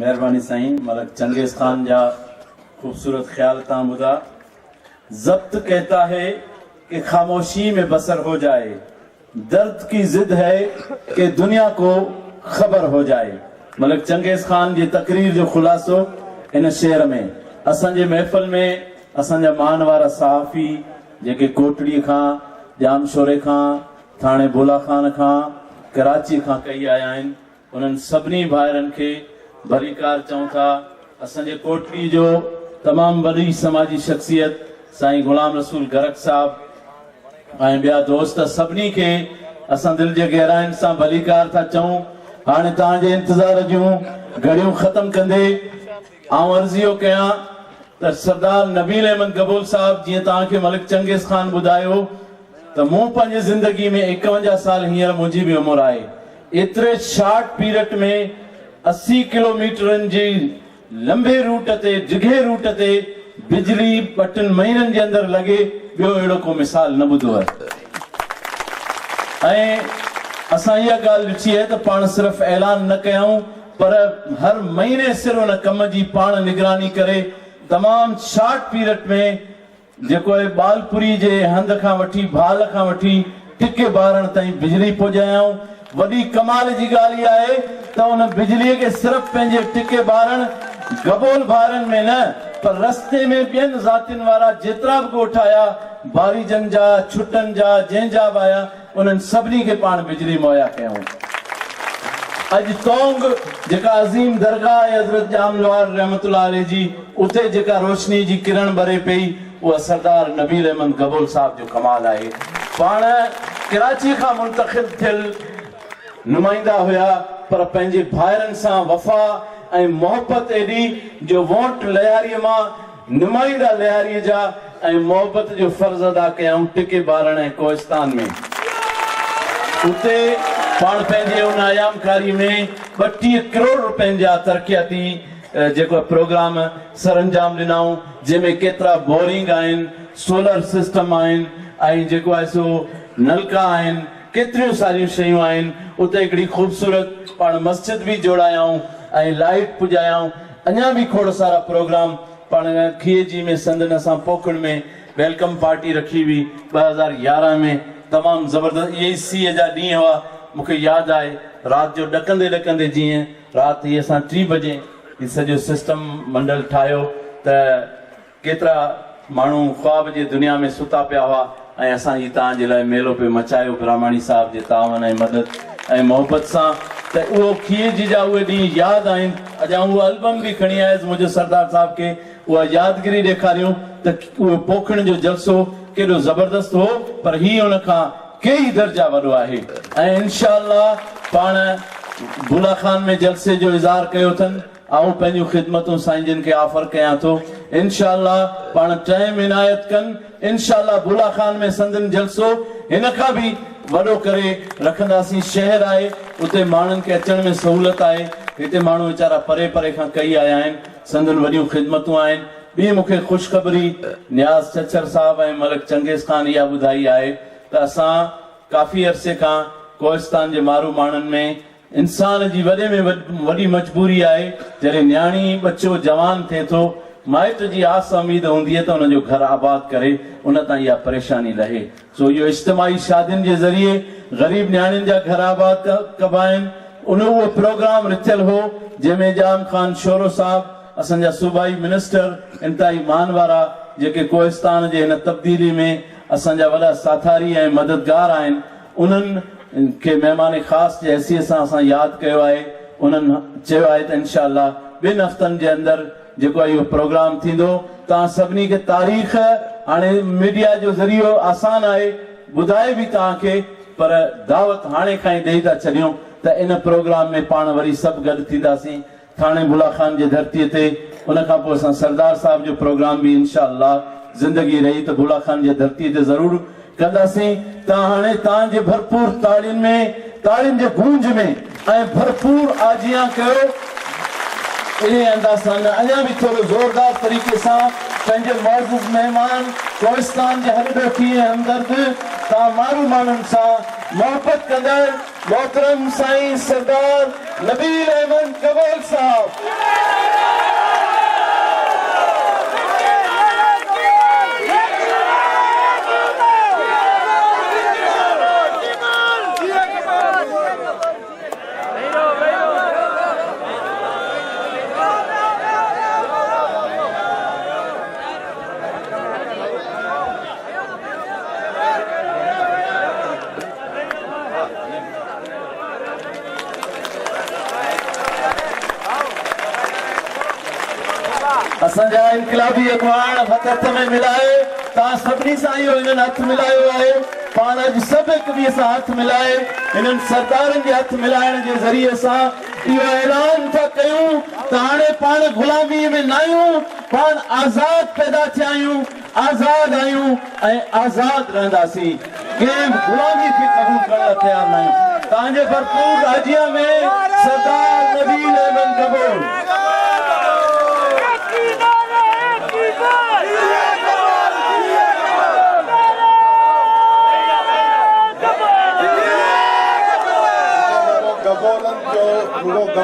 مهرباني سائين ملڪ چنگيز خان جا خوبصورت خيال تان ٻڌا. ضبط ڪهتا هي ڪه خاموشي ۾ بسر هو جائي درد ڪي ضد هي ڪه دنيا ڪو خبر هو جائي. ملڪ چنگيز خان جي تقرير جو خلاصو ان شعر ۾. اسان جي محفل ۾ اسان جا مان وارا صحافي جيڪي ڪوٽڙي کان، ڄامشوري کان، ٿاڻي بولا خان کان، ڪراچي کان ڪهي آيا آهن. انهن سڀني ڀائرن کي ڀليڪار چئون ٿا. اسان جي ڪوٽڙي جو تمام وڏي سماجي شخصيت سائين غلام رسول گرڪ صاحب ۽ ٻيا دوست سڀني کي اسان دل جي گهراين سان ڀليڪار ٿا چئون. هاڻي توهان جي انتظار جون گهڙيون ختم ڪندي آئون عرض اهو ڪيان ته سردار نبيل احمد گبول صاحب جيئن توهان کي ملڪ چنگيز خان ٻڌايو ته مون پنهنجي زندگي ۾ 51 سال هينئر منهنجي به عمر آهي ايتري شارٽ پيرٽ ۾ 80 ڪلوميٽرن جي لنبي روٽ تي ڊگهي روٽ تي بجلي ٻه ٽن مهينن جي اندر لڳي ٻيو اهڙو ڪو مثال نه ٻڌو آهي ۽ اسان اها ڳالهه ڏٺي آهي ته پاڻ صرف اعلان نه ڪيائون پر هر مهيني سر ان ڪم جي پاڻ نگراني ڪري تمام شارٽ پيرٽ ۾ جيڪو اهي ٻالپوري جي هنڌ کان وٺي ڀال کان وٺي ٽڪي ٻارڻ تائين بجلي پڄايائون. وڏي ڪمال جي ڳالهه اها آهي ته ان بجلي کي صرف پنهنجي ٽڪي ٻارڻ، گبول ڀائرن ۾ نه پر رستي ۾ ٻين ذاتين وارا جيترا به ڳوٺ آيا، باريجن جا، ڇٽن جا، جنهن جا به آيا، انهن سڀني کي پاڻ بجلي مهيا ڪيائون. اڄ تونگ جيڪا عظيم درگاهه آهي حضرت ڄام لوهار رحمة الله عليه جي، اتي جيڪا روشني جي ڪرڻ ٻري پئي، اها سردار نبيل احمد گبول صاحب جو ڪمال آهي. پاڻ ڪراچي کان منتخب ٿيل نمائندا هيا، پر پنهنجي ڀائرن سان وفا ۽ محبت ايڏي جو وونٽ لياريء مان نمائندا لياريء جا ۽ محبت جو فرض ادا ڪيائون ٽڪي ٻارڻ ۽ ڪوهستان ۾. اتي پاڻ پنهنجي ان ايامڪاري ۾ 32 ڪروڙ روپين جا ترقياتي جيڪو پروگرام سرانجام ڏنائون جنهن ۾ ڪيترا بورنگ آهن، سولر سسٽم آهن ۽ جيڪو آهي سو نلڪا آهن، ڪيتريون ساريون شيون آهن. اتي هڪڙي خوبصورت پاڻ مسجد به جوڙايائون ۽ لائيٽ پڄايائون. اڃا به کوڙ سارا پروگرام پاڻ کيئي جي ۾ سندن اسان پوکڻ ۾ welcome party رکي هئي 2011 ۾ تمام زبردست اهي ئي سيء جا ڏينهن هئا مون کي ياد آهي رات جو ڏڪندي ڏڪندي جيئن رات هي اسان ٽي بجي هي سڄو سسٽم منڊل ٺاهيو ته ڪيترا ماڻهو خواب جي دنيا ۾ ستا پيا هئا ۽ اسان هي توهان جي لاء ميلو پئي مچايو براهماڻي صاحب جي تعاون ۽ مدد ۽ محبت سان ته اهو کيج جا اهي ڏينهن ياد آهن. اڄ آئون اهو البم به کڻي آيس منهنجو سردار صاحب کي اها يادگيري ڏيکاريون ته اهو پوکڻ جو جلسو ڪيڏو زبردست هو پر هي ان کان ڪيئي درجا وڏو آهي ۽ انشاء الله پاڻ بولا خان ۾ جلسي جو اظهار ڪيو اٿن. آئون پنهنجون خدمتون سائين جن کي آفر ڪيان ٿو انشاء الله پاڻ ٽائيم عنايت ڪن انشاء الله بولا خان ۾ سندن جلسو هن کان به وڏو ڪري رکنداسين شهر آهي اتي ماڻهن کي اچڻ ۾ سهولت آهي هتي ماڻهو ويچارا پري پري کان ڪهي آيا آهن سندن وڏيون خدمتون آهن ٻي مون کي خوشخبري نياز ڇڇر صاحب ۽ ملڪ چنگيز خان اها ٻڌائي آهي ته اسان ڪافي عرصي کان ڪوهستان جي مارو ماڻهن ۾ انسان جي وڏي ۾ وڏي مجبوري آهي، جڏهن نياڻي، ٻچو جوان ٿئي ٿو، مائٽ جي آس اميد هوندي آهي ته ان جو گهر آباد ڪري ان تان اها پريشاني لهي. سو اهو اجتماعي شادين جي ذريعي غريب نياڻين جا گهر آباد ڪبا آهن. ان اهو پروگرام رٿيل هو، جنهن ۾ ڄام خان شورو صاحب، اسان جا صوبائي منسٽر، انتهائي مان وارا، جيڪي ڪوهستان جي هن تبديلي ۾ اسان جا وڏا ساٿاري ۽ مددگار آهن، انهن کي مهمان خاص جي حيثيت سان اسان ياد ڪيو آهي، انهن چيو آهي ته انشاء الله ٻن هفتن جي اندر جيڪو آهي اهو پروگرام ٿيندو، توهان سڀني کي تاريخ هاڻي ميڊيا جو ذريعو آسان آهي ٻڌائي به توهان کي پر دعوت هاڻي کان ئي ڏئي ٿا ڇڏيون ته ان پروگرام ۾ پاڻ وري سڀ گڏ ٿينداسين. ٿاڻي بولا خان جي ڌرتي تي ان کان پوء اسان سردار صاحب جو پروگرام به انشاء الله زندگي رهي ته بولا خان جي ڌرتي تي ضرور ڪنداسين ته هاڻي توهان جي ڀرپور تاڙين ۾ تاڙين جي گونج ۾ ۽ ڀرپور آجيان ڪيو انهي انداز سان نه اڃا به ٿورو زوردار طريقي سان پنهنجي معزز مهمان ڪوهستان جي هڏ ڏوکي ۽ همدرد توهان مارو ماڻهن سان محبت ڪندڙ محترم سائين سردار نبيل احمد قبول صاحب. اسان جا انقلابي اڳواڻ هٿ هٿ ۾ ملائي توهان سڀني سان اهو هنن هٿ ملايو آهي، پاڻ اڄ سڀ هڪ ٻئي سان هٿ ملائي هنن سردارن جي هٿ ملائڻ جي ذريعي سان اهو اعلان ٿا ڪيون ته هاڻي پاڻ غلامي ۾ ناهيون، پاڻ آزاد پيدا ٿيا آهيون، آزاد آهيون ۽ آزاد رهنداسين، ڪنهن به غلامي کي قبول ڪرڻ لاء تيار ناهيون. توهان جي ڀرپور آجيان ۾ سردار نبيل احمد گبول. گبولن جو رڳو.